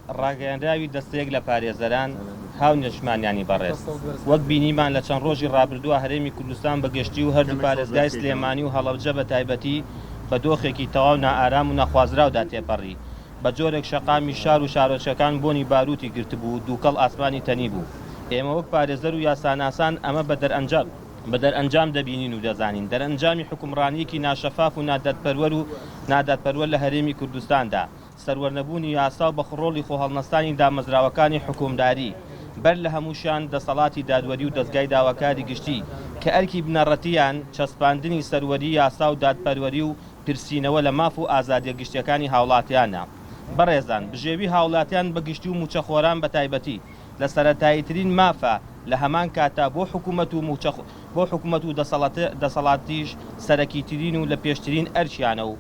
ڕاگەیەنراوی دەستەیەک لە پارێزەران، هاونیشتمانیانی بەڕێز، وەک بینیمان لە چەند ڕۆژی ڕابردووە هەرێمی کوردستان بە گشتی و هەردوو پارێزگای سلێمانی و هەڵەبجە بە تایبەتی بە دۆخێکی تەواو نائارام و نەخوازراودا تێپەڕی، بە جۆرێک شەقامی شار و شارۆچکەکان بۆنی باروتی گرتبوو و دووکەڵ ئاسمانی تەنیبوو. ئێمە وەک پارێزەر و یاساناسان ئەمە بە دەرئەنجام بە دەرئەنجام دەبینین و دەزانین دەرئەنجامی حوکمڕانییەکی ناشەفاف و نادادپەروەر و نادادپەروەر لە هەرێمی کوردستاندا، سەروەرنەبوونی یاسا و بە خڕۆڵی خۆهەڵنەستانی دامەزراوەکانی حوکمداری، بەر لە هەمووشیان دەسەڵاتی دادوەری و دەزگای داواکاری گشتی کە ئەرکی بنەڕەتییان چەسپاندنی سەروەری یاسا و دادپەروەری و پرسینەوە لە ماف و ئازادیە گشتیەکانی هاوڵاتیانە. بەڕێزان، بژێوی هاوڵاتیان بە گشتی و موچەخۆران بە تایبەتی، لە سەرەتاییترین مافە، لە هەمان کاتدا بۆ حکومەت و موچە بۆ حکومەت و دەسەڵاتیش سەرەکیترین و لە پێشترین ئەرکیانە و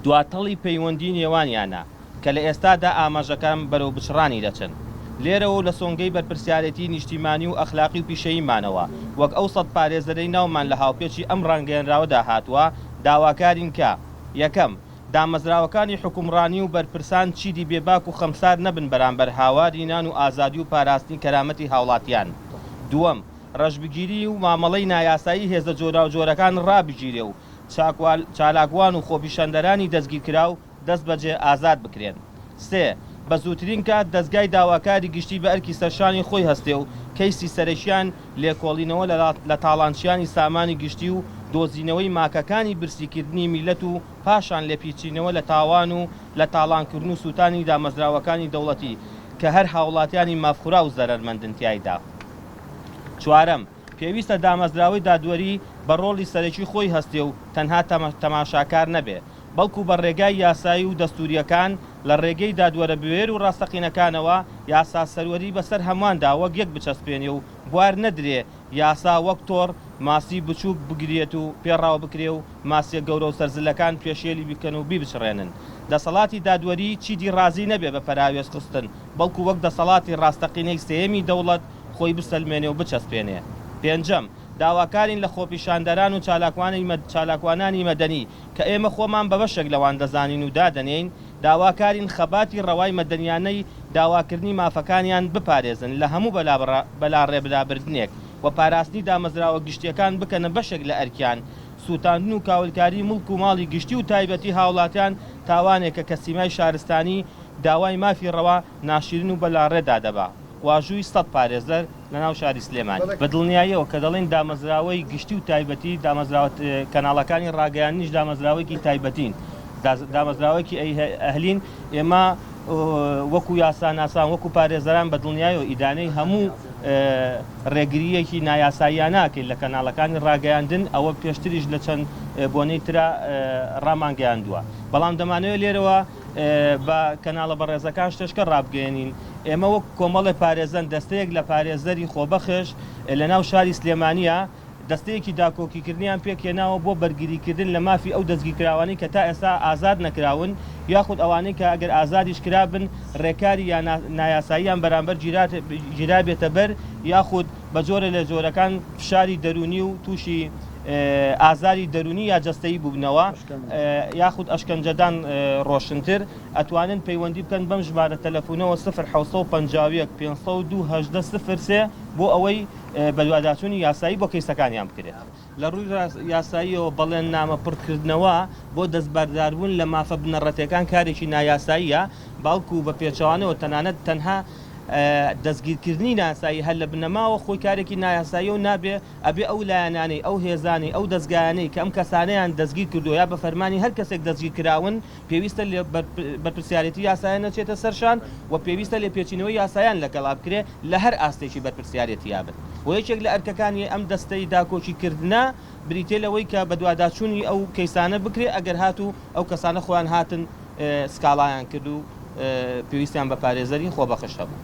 دواتەڵی پەیوەندی نێوانیانە کە لە ئێستادا ئاماژەکان بەرەو بچڕانی دەچن. لێرەوە و لە سۆنگەی بەرپرسیارێتی نیشتیمانی و ئەخلاقی و پیشەییمانەوە، وەک ئەو سەت پارێزەرەی ناومان لە هاوپێچی ئەم ڕانگەیەنراوەدا هاتووە، داواکارین کە، یەکەم، دامەزراوەکانی حوکمڕانی و بەرپرسان چیدی بێباک و خەمسارد نەبن بەرامبەر هاواری نان و ئازادی و پاراستنی کەرامەتی هاوڵاتیان. دووەم، ڕەشبگیری و مامەڵەی نایاسایی هێزە جۆراوجۆرەکان ڕابگیرێ و چالاکوان و خۆپیشاندەرانی دەستگیرکراو دەستبەجێ ئازاد بکرێن. سێ، بە زووترین کات دەزگای داواکاری گشتی بە ئەرکی سەرشانی خۆی هەستێ و کەیسی سەرەکیان لێکۆڵینەوە لە تاڵانچیانی سامانی گشتی و دۆزینەوەی ماکەکانی برسیکردنی میللەت و پاشان لێپیچینەوە لە تاوان و لە تاڵانکردن و سووتانی دامەزراوەکانی دەوڵەتی کە هەر هاوڵاتیانی مافخوراو زەرەرمەندن تیایدا. چوارەم، پێویستە دامەزراوەی دادوەری بە ڕۆڵی سەرەکی خۆی هەستێ و تەنها تەماشاکار نەبێ، بەڵکو بە ڕێگای یاسایی و دەستوورییەکان، لە ڕێگەی دادوەرە بوێر و ڕاستەقینەکانەوە یاسا سەروەری بەسەر هەمواندا وەک یەک بچەسپێنێ و بوار نەدرێ یاسا وەک تۆڕ ماسی بچووک بگرێت و پێ ڕاو بکرێ و ماسیە گەورە و سەرزلەکان پێشێلی بکەن و بیبچڕێنن. دەسەڵاتی دادوەری چیدی ڕازی نەبێ بە پەراوێز خستن، بەڵکو وەک دەسەڵاتی ڕاستەقینەی سێیەمی دەوڵەت خۆی بسەلمێنێ و بچەسپێنێ. پێنجەم، داواکارین لە خۆپیشاندەران و چالاکوانانی مەدەنی کە ئێمە خۆمان بە بەشێک لەوان دەزانین و دادەنێین، داواکارین خەباتی ڕەوای مەدەنیانەی داواکردنی مافەکانیان بپارێزن لە هەموو بەلاڕێبرابردنێک و پاراستنی دامەزراوە گشتیەکان بکەنە بەشێک لە ئەرکیان. سوتاندن و کاولکاری موڵک و ماڵی گشتی و تایبەتی هاوڵاتیان تاوانێکە کە سیمای شارستانی داوای مافی ڕەوا ناشیرن و بەلاڕێدا دەبا. واژووی سەت پارێزەر لە ناو شاری سلێمانی. بە دڵنیاییەوە کە دەڵێین دامەزراوەی گشتی و تایبەتی، دامەزراوە کەناڵەکانی ڕاگەیاندنیش دامەزراوەیەکی تایبەتین، دامەزراوەیەکی ئەهلین، ئێمە وەکو یاساناسان، وەکو پارێزەران بە دڵنیایەوە ئیدانەی هەموو ڕێگرییەکی نایاساییانە ئەکەین لە کەناڵەکانی ڕاگەیاندن، ئەوە پێشتریش لە چەند بۆنەی ترا ڕامانگەیاندووە، بەڵام دەمانەوێت لێرەوە بە کەناڵە بەڕێزەکان شتێکە ڕابگەیەنین، ئێمە وەک کۆمەڵێ پارێزەن، دەستەیەک لە پارێزەری خۆبەخش لە ناو شاری سلێمانییە، دەستەیەکی داکۆکیکردنیان پێکهێناوە بۆ بەرگریکردن لە مافی ئەو دەستگیرکراوانەی کە تا ئێستا ئازاد نەکراون یاخود ئەوانەی کە ئەگەر ئازادیش کرابن ڕێکاری یا نایاساییان بەرامبەر گیرابێتە بەر یاخود بە جۆرێ لە جۆرەکان فشاری دەروونی و تووشی ئازاری دەروونی یا جەستەیی بووبنەوە یاخود ئەشکەنجەدان ڕۆشنتر ئەتوانن پەیوەندی بکەن بەم ژمارە تەلەفونەوە سفر 751 502 18 03 بۆ ئەوەی بەدواداچوونی یاسایی بۆ کەیسەکانیان بکرێت. لە ڕووی یاساییەوە بەڵێننامە پڕکردنەوە بۆ دەستبەرداربوون لە مافە بنەڕەتیەکان کارێکی نایاساییە، بەڵکو بە پێچەوانەوە تەنانەت تەنها دەستگیرکردنی نایاسایی هەر لە بنەماوە خۆی کارێکی نایاساییە و نابێ ئەبێ ئەو لایەنانەی، ئەو هێزانەی، ئەو دەزگایانەی کە ئەم کەسانەیان دەستگیر کردووە یا بە فەرمانی هەر کەسێک دەستگیر کراون پێویستە بەرپرسیارێتی یاسایان نەچێتە سەر شان و پێویستە لێپێچینەوەی یاسایان لەگەڵا بکرێ لە هەر ئاستێکی بەرپرسیارێتیا بن و یەکێک لە ئەرکەکانی ئەم دەستەی داکۆکی کردنە بریتیە لەوەی کە بەدواداچوونی ئەو کەیسانە بکرێ ئەگەر هاتوو ئەو کەسانە خۆیان هاتن سکاڵایان کرد و پێویستیان بە پارێزەری خۆبەخش هەبوو.